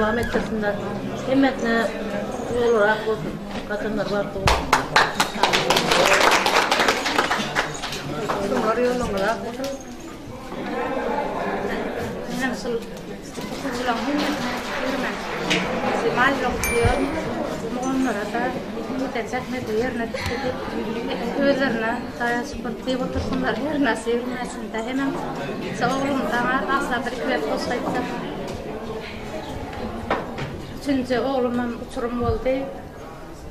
dowam etdirsinler. Hemmesine ýollary ak bolsun, gadamlary bagtly bolsun. Uçurymlar ýoluňyz ak bolsun. Menem şul okuwçylaryň hemmesine ýigirme maý bilen gutlaýaryn. Mugallymlara-da ýeten zähmeti ýerine düşdi diýip, özlerine Hudaýa şükür diýip otursynlar. Her näçe ýigirmesinde hemem şu oglum daňa bagşa bir-iki bent goşgy aýtsak. Üçünji oglumam uçurym boldy.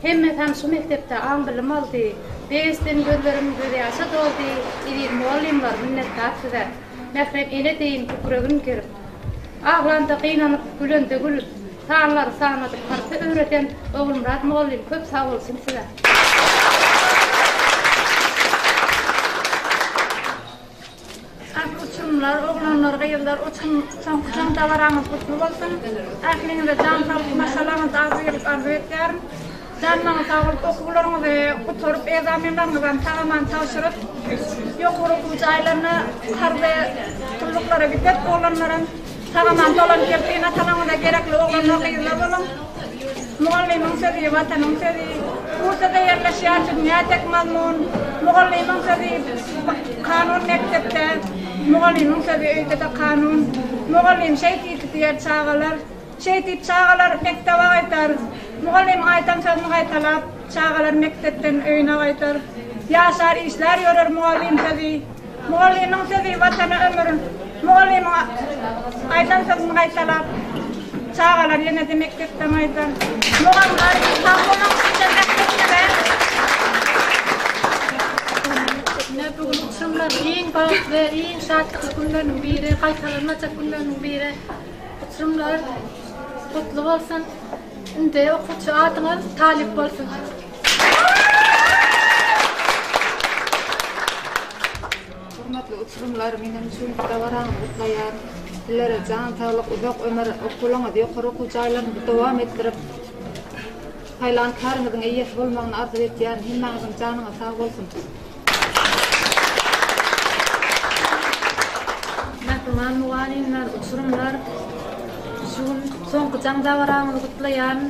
Hemmesem şu mekdepde aň-bilim aldy. Begençden gözlerim gözýaşa doldy, Eziz mugallymlar, minnetdar size. Mährem ene deýin kükregin gerip, Aglanda gynanyp, gülende gülüp, Sanlary sanadyp, harpy öwreden Ogulmyrat mugallym köp sag bolsun size. Ähli uçurymlar, oglanlar, gyzlar, uçun, soňky jaň dabaraňyz gutly bolsun! Ähliňize jan saglyk, maşgalaňyzda agzybirlik arzuw etýärin. Janyňyz sag bolup, okuwlaryňyzy gutaryp, ekzamenleriňizem sag-aman tabşyryp, ýokary okuw jaýlaryna, harby gulluklara gidip, oglanlaram sag-aman dolanyp gelip, ene-atalaryňyza gerekli oglanlar, gyzlar boluň! Mugallymyň sözi, Watanyň sözi, Bursada ýerleşýär dünýä dek mazmun. Mugallymyň sözi, kanun mekdepde, Mugallymyň sözi öýde-de kanun. Mugallym şeý diýdi diýer çagalar, Şeý diýip çagalar mekdebe gaýdar. Mugallymyň aýdan sözüni gaýtalap, çagalar mekdepden öýüne gaýdar. Ýaşar, işlär ýörer mugallym sözi. Mugallymyň sözi Watana ömür. Mugallymyň aýdan sözüni gaýtalap, çagalar ýene-de mekdepden gaýdar. Mugallymlar sag boluň, sizden zähmet Ine, bu gün uçurymlaryň iň bagtly, iň şatlykly günleriniň biri, gaýtalanmajak günleriniň biri. Uçurymlar gutly bolsun! Indi okuwçy adyňyz talyp bolsun! Hormatly uçurymlar, men hem şu günki dabaraňyzy gutlaýaryn. Sizlere jan saglyk, uzak ömür, okuwlaryňyzy ýokary okuw jaýlarynda dowam etdirip, saýlan käriňiziň eýesi bolmagyny arzuw etýärin. Hemmäňiziň janyňyz sag bolsun! Mähriban mugallymlar, uçurymlar, şu gün soňky jaň dabaraňyzy gutlaýaryn.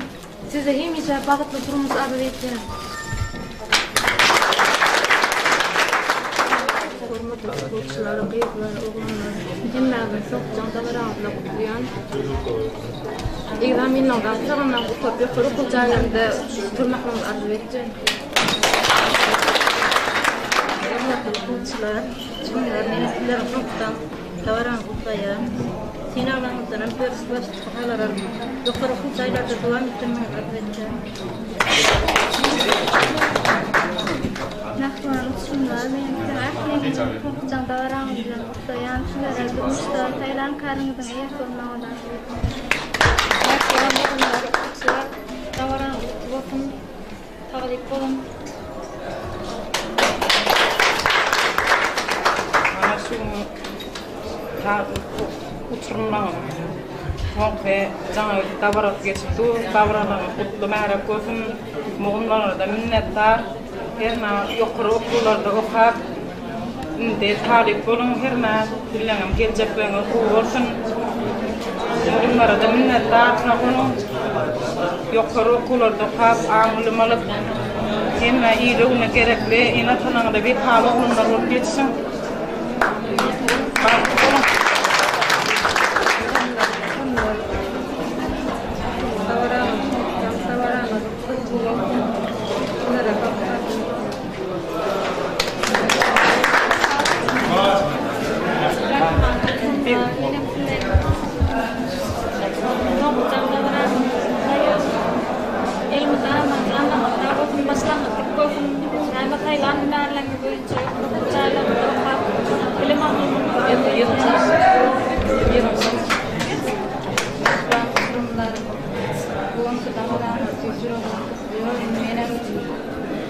Size hemişe bagtly durmuş arzuw etýän. Hormatly okuwçylar, gyzlar, oglanlar, hemmäňizi soňky jaň dabaraňyz bilen gutlaýan. Ekzamenleriňizi sag-aman gutaryp, ýokary okuw jaýlarynda oturmaklygyňyzy arzuw etýän. Hormatly okuwçylar, çyňlar, men sizleriň soňky dabaraňyzy gutlaýan. Synaglaryňyzdan hem özbaşdak bahalar alyp, ýokary okuw jaýlarda dowam etdirmegiňizi arzuw etýän. Mähriban uçurymlar, men siziň ähliňizi soňky jaň dabaraňyz bilen gutlaýan. Sizlere durmuşda saýlan käriňiziň eýesi bolmagyny arzuw etýän. Mähriban mugallymlar, okuwçylar, dabaraňyz gutly bolsun! Talyp boluň. Mana şu gün uçurymlaryň soňky jaňa dabarasy geçip dur. Dabaralaryňyz gutly märäk bolsun. Mugallymlara-da minnetdar. Hernä ýokary okuwlarda okap, Indi talyp boluň hernä bileňem geljekleriňiz gowy bolsun. Mugallymlarada minnetdar sag boluň. Ýokary okuwlarda okap aň bilim alyp hemme ile güne gerekli ene atalaňyza wepaly oglanlar bolup ýetişiň. Bagtly boluň.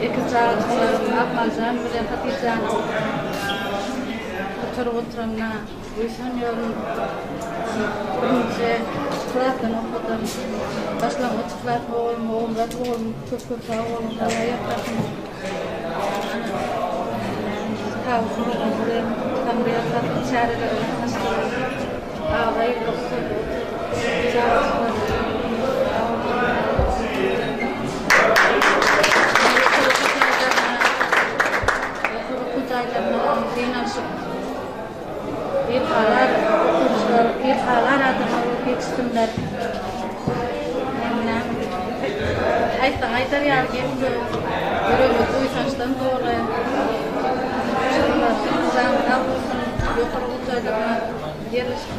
Ekiz çagajyklarym Akmaljan bilen Hatyjanyň gutaryp oturanyna buýsanýaryn. Birinji klasdan okadan başlangyç klas oglum Ogulmyrat oglum köp köp sag boluň Alla ýalkasyn. Tawus oglum bilen Taňry ýalkasyn çärelere gatnaşdylar. Abraý bilen gutaryp otyr. Çagajyklarym. mugallymlar. Aýtsaň aýdar ýaly gep ýok. Ýüregimiz buýsançdan doly. Uçurymlar jany sag bolsun, ýokary okuw jaýlaryna ýerleşip.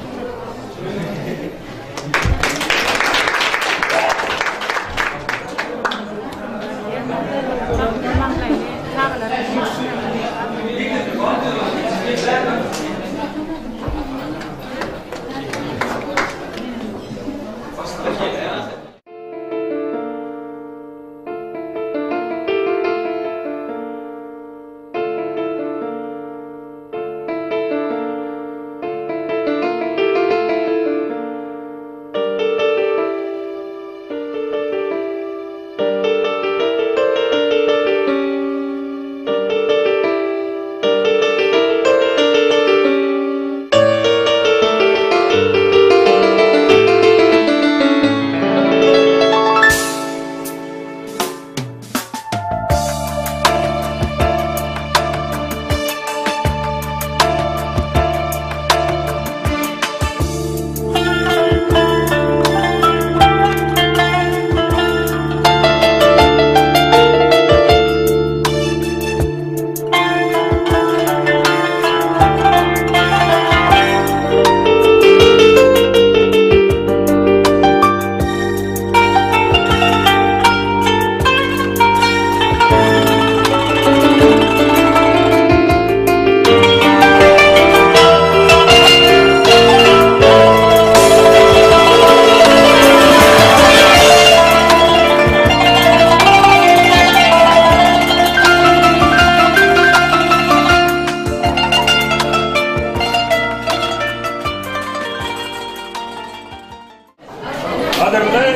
Gadyrly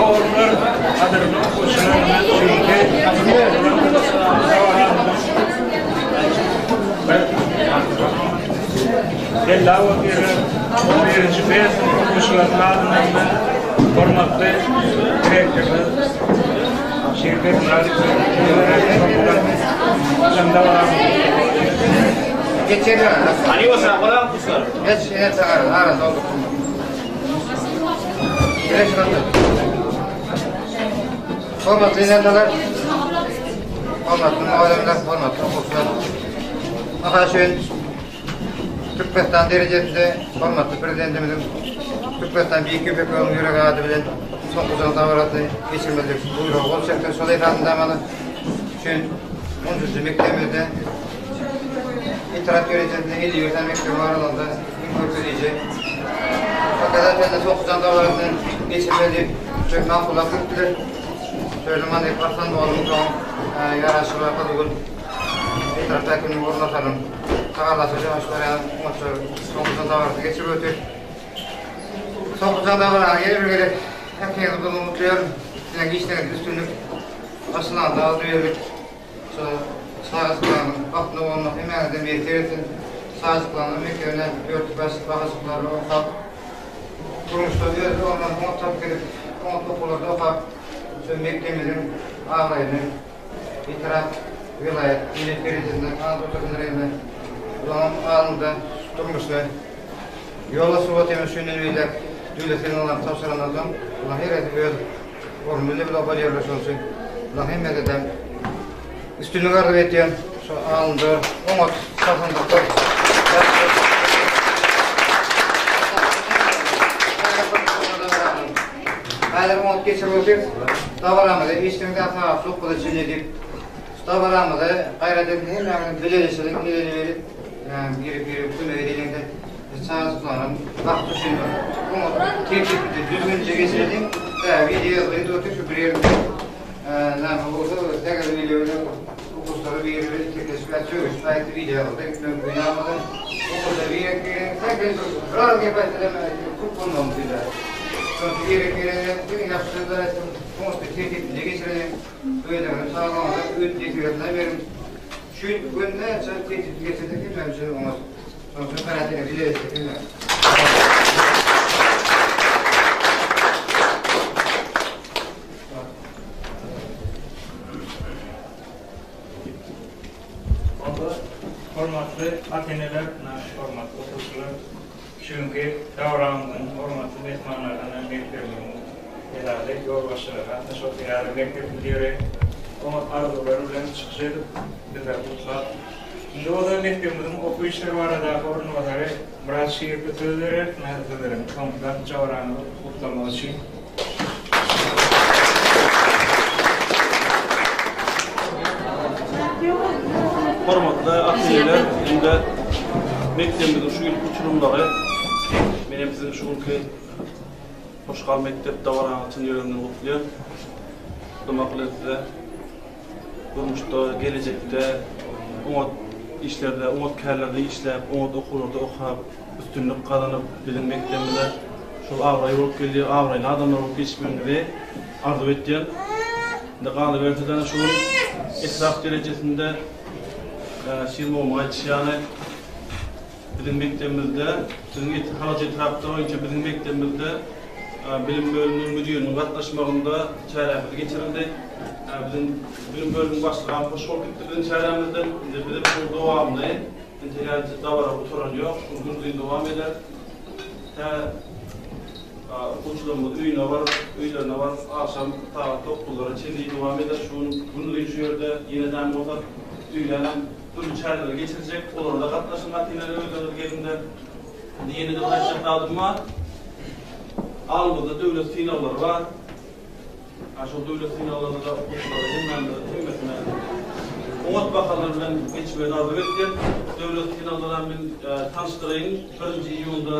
ogullar, gadyrly okuwçylar, çünki Bella otyrlar, on birinji B synp okuwçylarynyň adyndan hormatly direktorymyz Şirbek Myradow Geç, ene çagar, ara doldu. Hormatly ene-atalar, hormatly mugallymlar, hormatly okuwçylar. Mysal üçin, Türkmenistan derejesinde hormatly Prezidentimiziň Türkmenistan Beýik Ýüpek ýolunyň ýüregi ady bilen soňky jaň dabarasyny geçirmezlik buýrugy gol çekdi. Şol esasynda mana üçin 13-nji mekdebimizde etrap derejesinde 51 sany mekdebiň aralygynda iň görkeziji Pokazatelny soňky jaň dabarasyny geçirmeli diýip makullap gitdiler. Şöyle many Arslan doganymyz soň ýaraşyga Gyzgül etrap häkiminiň orunbasarynyň tagallasy bilen şu barýan oňatja soňky jaň dabarasyny geçirip ötdi. Soňky jaň dabarany ýene bir gezek ähliňizi gyzgyn gutlaýaryn. Siziň işleriňizde üstünlik, başyňyzda agzybirlik. Şu çagajyklaryň bagtly bolmak hemmäňizden miýesser etsin. Çagajyklaryňyz mekdebine dörtük-bäş bagajyklary okap, durmuşda öz ornuny oňat tapyp gidip, oňat okuwlarda okap, şu mekdebimiziň abraýyny etrap, welaýat, millet derejesinde tanyp otursynlar hem-de bularyň alnynda durmuşda ýol açyp otyryn şundan beýläk döwlet synaglaryny tabşyrandan soň bular hersi öz Ornuny bile bile bolýarlar şonuň üçin bular hemmesede üstünlik arzuw edýän şu alynda oňat sasandyklar. Häzir oňat geçirip otyrys. Dabaramyzy işleňde sagat 9-a çenli edip, şu dabaramyzy gaýrat edip hemmämiz bileleşelim, el ele berip, biri-biri kömek edeliň-de. Çagajyklaryň bagty üçin oňat tertipli, düzgünje geçireliň. Wideo ýazgyny otyr şu bir ýerinde näme bolsa täze wideo bilen okuwçylara biri bilen itekleşip ýa sögüşip aýtdy wideo ýazgyda mümkin ýalmady. Okuwçylar birek birek sähel biraz gep aýtsa köp bolmagyny diýýär. Şonuň üçin birek birege diňe ýagşy sözler aýtsaň oňat tertipli geçireliň. Özüňiziň saglygyňyza üns ýetirip beriň. Şu gün näçe tertipli geçirsek hemmämiz üçin oňat. Onda hormatly ata-eneler, hormatly okuwçylar! Şu günki dabaramyzyň hormatly myhmanlaryna mekdebimiziň esasy ýolbaşçylary gatnaşyp otyrýarlar. Mekdep müdiri oňat arzuwlar bilen çykyş edip, bizleri gutlap, indi bolsa mekdebimiziň okuw işleri baradaky orunbasary Myrat Şirowa söz bereris. Ine, sizleriň soňky dabaramyzy gutlamak üçin. Hormatly ata-eneler hem-de mekdebimiziň şu ýylky uçurymlary, men hem siziň şu günki Hoş gal mekdep dabaraňyzy çyn ýüregimden gutlaýan. Gutlamak bilen size durmuşda, gelejekde oňat işlerde, oňat kärlerde işläp, oňat okuwlarda okap, üstünlik gazanyp, biziň mekdebimize şol abraý bolup gelýär, abraýly adamlar bolup ýetişmegiňizi arzuw etýän. Indi galyberse-de şu gün etrap derejesinde Şir mugallymyň aýdyşy ýaly, biziň mekdebimizde, siziň Halaç etrapda boýunça biziň mekdebimizde bilim bölüminiň müdiriniň gatnaşmagynda çärämiz geçirildi. Biziň bilim bölüminiň başlygy hem hoş bolup gitdi biziň çärämizden. Indi biziň bu dowamly Entegäýje dabara gutaran ýok, şu gün günuzyn dowam eder. Tä okuwçylarymyz öýüne baryp, öýlerine baryp, agşam sagat dokuzlara çenli dowam eder. Şu gün günuzyn şu ýerde, ýene däm bolsa öýlänem dürli çäreleri geçirjek. Olara-da gatnaşyň ata-eneler özleriňiz geliň-de. Indi ýene-de bir aýtjak zadym bar. Alnymyzda döwlet synaglary bar. Şol döwlet synaglarynda okuwçylara hemmämize hemmesine oňat bahalar bilen geçmegini arzuw edýän. Döwlet synaglaram men tanyşdyraýyn. Birinji iýunda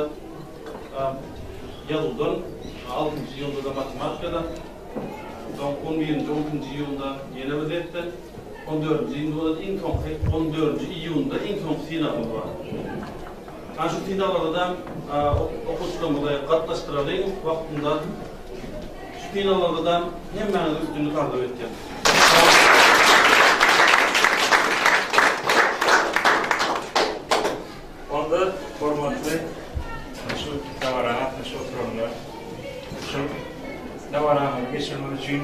ýazuwdan, altynjy iýunda-da matematikadan, soň on birinji, on ikinji iýunda ýene bir depden, on dördünji iýunda iň soňky, on dördünji iýunda iň soňky synagymyz bar. Ana şu synaglarda-da okuwçylarymyzy gatnaşdyralyň wagtynda. Şu synaglarda-da hemmäňize üstünlik arzuw etýän. Sag boluň. Onda hormatly şu dabara gatnaşyp oturanlar, şu dabaramyzy geçirmek üçin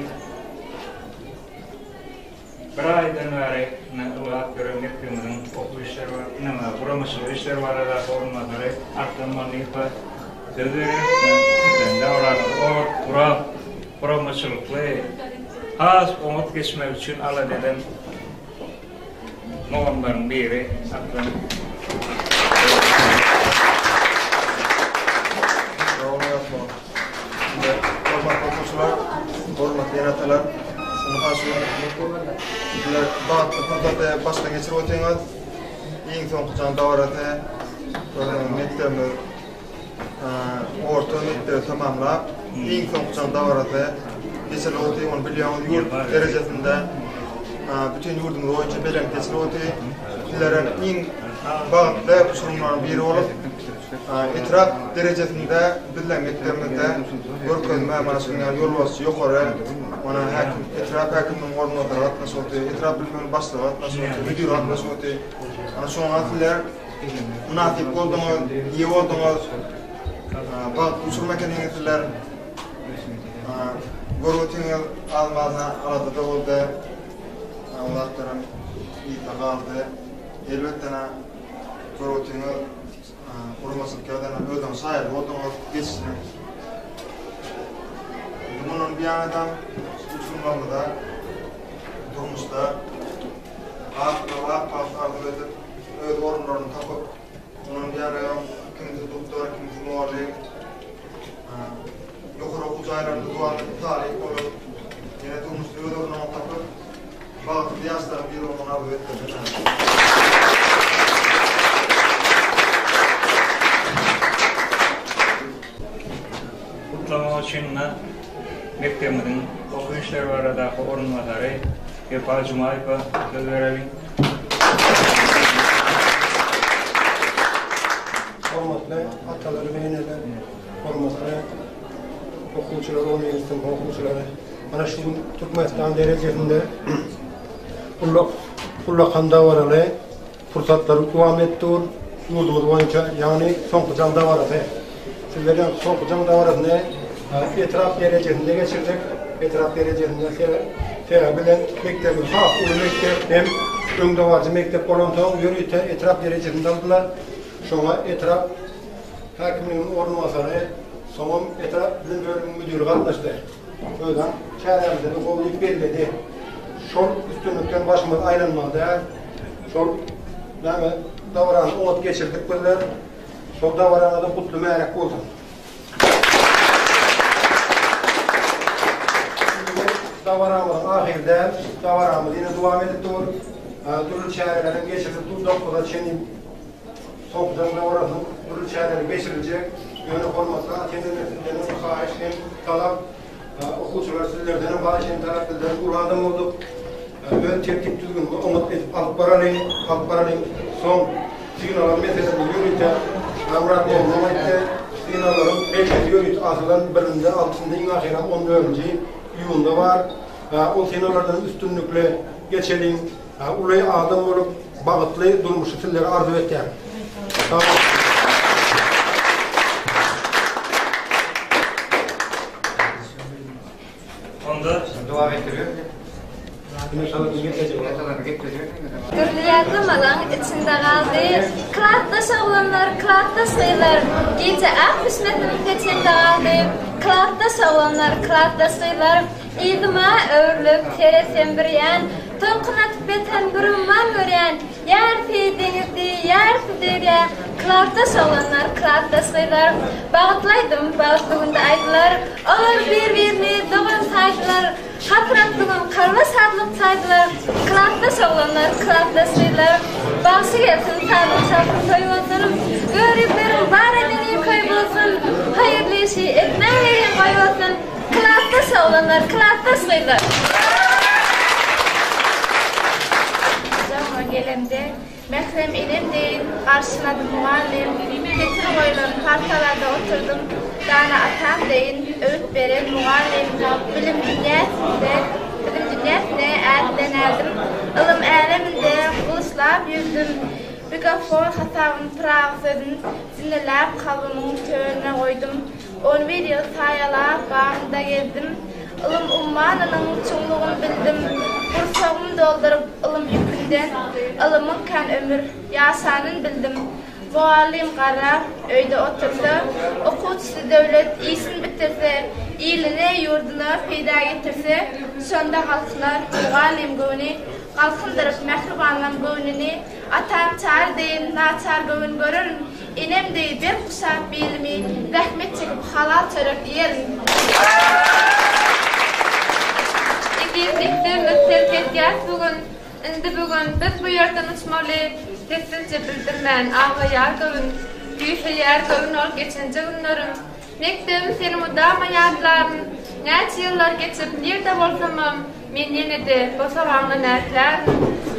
Bir aýdan bäri ine ylgap ýören mekdebimiziň okuw işleri bar, ine guramaçylyk işleri baradaky orunbasary Arslan Mannyýewe söz berýäris. Ine dabarany oňat gurap, guramaçylykly, has oňat geçmegi üçin alada eden mugallymlaryň biri Arslan. Hormatly okuwçylar, hormatly ene-atalar, synpa şu Sizler bagtly pursaty başdan geçirip otyňyz. Iň soňky jaň dabarasy gördüňiz mekdebimiz orta mekdebi tamamlap, iň soňky jaň dabarasy geçirilip otyr. Ony bilýäňiz, ýurt derejesinde bütin ýurdumyz boýunça belent geçirilip otyr. Sizler hem iň bagtly uçurymlaryň biri bolup, Etrap derejesinde bizleň mekdebimizde görkezme mana şunuň ýaly ýolbaşçy ýokary mana häkim etrap häkiminiň orunbasary gatnaşyp otyr, etrap bilim başlygy gatnaşyp otyr, müdir gatnaşyp otyr. Ana şoňa sizler mynasyp bolduňyz, eýe bolduňyz. Bagtly uçurym ekeniňiz sizler. Görüp otyňyz az-mazdan alada-da boldy. O zatlaram yzda galdy. Elbetde görüp otyňyz Guramaçylyk ýagdaýyna özüňiz şaýat bolduňyz, geçişiniň. Indi mundan buýana-da uçurymlarymyza durmuşda ak ýol, ak bagt arzuw edip, öz orunlaryny tapyp, mundan buýanagam kimisi duktor, kimisi mugallym, ýokary okuw jaýlarynda dowam edip talyp bolup, ýene durmuşda öz ornuny tapyp, Bagtly ýaşlaryň biri bolmagyny arzuw etdim. Gutlamak üçin muna mekdebimiziň okuw işleri baradaky orunbasary Wepa Jumaýewa söz bereliň. Hormatly atalar we eneler, hormatly okuwçylar, on birinji synpyň okuwçylary! Mana şu gün Türkmenistan derejesinde ullak ullakan dabaraly pursatlar dowam edip dur. Ýurdumyz boýunça, ýagny soňky jaň dabarasy. Sizler ýaňky soňky jaň dabarasyny etrap derejesinde geçirdik. Etrap derejesinde sebäbi bilen mekdebimiz has uly mekdep hem öňdebaryjy mekdep bolansoň ýörite etrap derejesinde aldylar. Şoňa etrap. häkimliginiň orunbasary, soňam etrap bilim bölüminiň müdiri gatnaşdy. Özem çärämize-de gowy diýip belledi. Şol üstünlikden başymyz aýlanmaly däl. Şol näme dabarany oňat geçirdik bizler. Şol dabaraňyza gutly märek bolsun. Dabaramyzyň ahyry däl, dabaramyz ýene dowam edip dur. Dürli çäreleriň geçirilip dur, dokuza çenli soňkudan dabarasynyň dürli çäreleri geçiriljek. Ýöne hormatly ata-eneler sizden hem haýyş hem talap, okuwçylar sizlerden hem haýyş hem talap, bizler uly adam bolduk. Öz tertip-düzgünimizi oňat edip alyp baralyň, alyp baralyň. Soň synaglar meselesinde ýörite Şamyrat mugallym aýtdy. Synaglaryň belgisi ýörite asylan birinde, altysynda, iň ahyram on dördünji iýunda bar. Ol synaglardan üstünlikli geçeliň. Uly adam bolup, bagtly durmuşy sizlere arzuw etýän. Sag boluň. Onda dowam etdirýär. Dürli ýatlamalaň içinde galdy. Klasdaş oglanlar, klasdaş gyzlar, Gije ak bişmesim peçende galdy. Klasdaş oglanlar, klasdaş gyzlar, Yzyma öwrülip seretsem bir ýan, Tolkun atyp ýatan bir umman görýän. Ýarysy deňizdi, ýarysy derýa, Klasdaş oglanlar, klasdaş gyzlar, Bagtly aýdym, bagtly günde aýdylar. Olar bir-birini dogan saýdylar, Hasratly gün kalba şatlyk çaýdylar. Klasdaş oglanlar, klasdaş gyzlar, Bagşy gelsin, sazyn çalsyn, toý bolsun. Göripleriň bar edeni köý bolsun, Haýyrly işi etmäň ýerin goý bolsun. Klasdaş oglanlar, klasdaş gyzlar. Gujagyma gelemde, mährem enem deýin garşylady mugallym. Setir goýlan partalarda oturdym, dana atam deýin öwüt beren mugallym. Bilim dünýäsinde, bilim dünýäsine ädilen ädim, ylym äleminde gylyçlap ýüzdüm. Mikrofon hasabyn Pyragy sözün zineläp kalbymyň törüne goýdum. On bir ýyl saýalap bagynda gezdim, Ylym ummanynyň çuňlugyn bildim. Gursagym dolduryp ylym ýükünden, Ylymyň kän ömür ýaşanyn bildim. Mugallym garrap, öýde otursa, Okuwçysy döwlet işin bitirse, Iline, ýurduna peýda getirse, Şonda galkynar mugallym göwni, Galkyndyryp mähribanlaň göwnüni. Atam Çary deýin naçar göwün görerin, Enem deý berk guşap bilimi, Zähmet çekip halal çörek iýerin. Eziz mekdebimiz terk edýäs bu gün, Indi bu gün biz bu ýerden uçmaly, Sessizje bildirmän aglaýar göwün, Küýseýär göwün ol geçenje günlerim. Mekdebim seni mydama ýatlaryn, Näçe ýyllar geçip nirde bolsamam, Men ýene-de bosagaňdan ätlärin.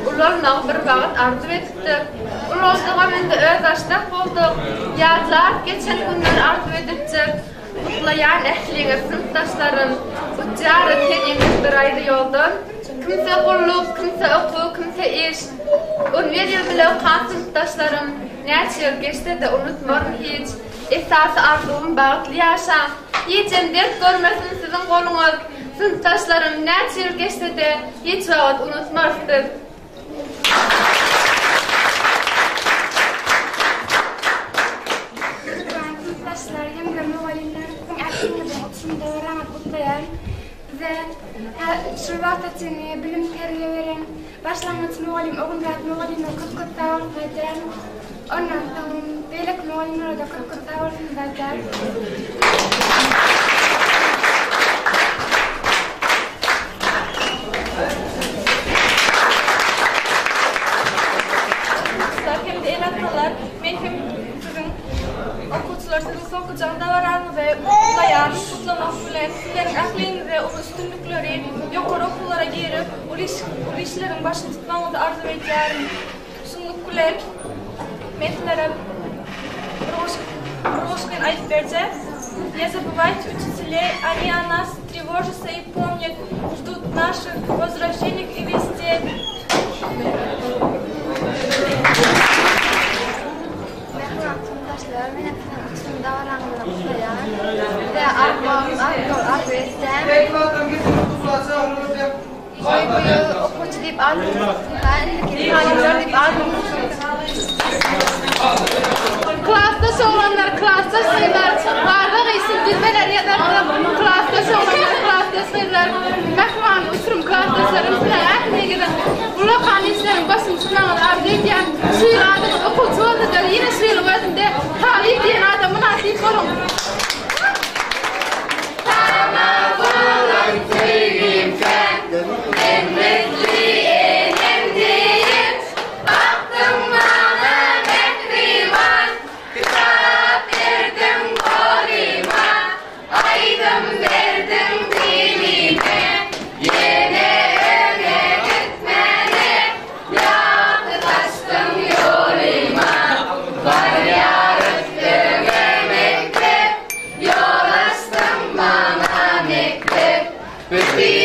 Ulalmagy bir wagt arzuw edipdik. Ulaldygam indi özbaşdak bolduk. Ýatlap geçen günleri arzuw edipjik. Gutlaýan ähliňiz synpdaşlarym. Uçýarys henimiz bir aýry ýoldan. Kimse gulluk, kimse okuw, kimse iş. On bir ýyl bile okan synpdaşlarym. Näçe ýyl geçse-de unutmaryn hiç. Esasy arzuwym bagtly ýaşaň. Hijem dert görmesin siziň goluňyz. Synpdaşlarym näçe ýyl geçsede hiç wagt unutmarys biz. Mähriban synpdaşlar hem-de mugallymlar siziň ähliňiziň uçurum dabaraňyzy gutlaýaryn. Bize şu wagta çenli bilim terbiýe beren başlangyç mugallym Ogulmyrat mugallyma köp köp sag bolsun aýdýaryn. Ondan soň beýleki mugallymlara-da köp köp sag bolsunymyzy aýdýarys. Okuwçylar hem-de ene-atalar, men hem siziň okuwçylar siziň soňky jaň dabaraňyzy gutlaýaryn. Gutlamak bilen sizleriň ähliňize uly üstünlikleri, ýokary okuwlara girip, uly işleriň başyny tutmagyňyzy arzuw edýärin. Şunluk bilen, men sizlere bir goşgy, bir goşgyny aýdyp berjek. Ne забывайте учителей, они о нас тревожатся и помнят, ждут наших возвращений и вестей. Mähriban synpdaşlar, men hem siziň üçin dabaraňyzy gutlaýan we arzuw etýän. Goý bu ýyl okuwçy diýip adyňyz çyksyn, indiki ýyl talyplar diýip adyňyz çyksyn. Klasdaş oglanlar, klasdaş gyzlar, Barlag işini düzmeler ýazardyk. Klasdaş oglanlar, klasdaş gyzlar, Mähriban uçurym klasdaşlarym, Sizleriň ähliňiziň ullakan işleriň başyny tutmagyňyzy arzuw edýän. Şu ýyl adyňyz okuwçy bolsa-da, ýene şu ýylyň özünde talyp diýen ada mynasyp boluň. Saňa bolan söýgim kän, Mähmetli enem diýip, Bakdyň maňa mähriban, Kitap berdiň golyma, Aýdym berdiň dilime, Ýene öňe gitmäne, Ýagty saçdyň ýolyma. Barýarys öňe mekdep, Ýol açdyň maňa mekdep. Bütin.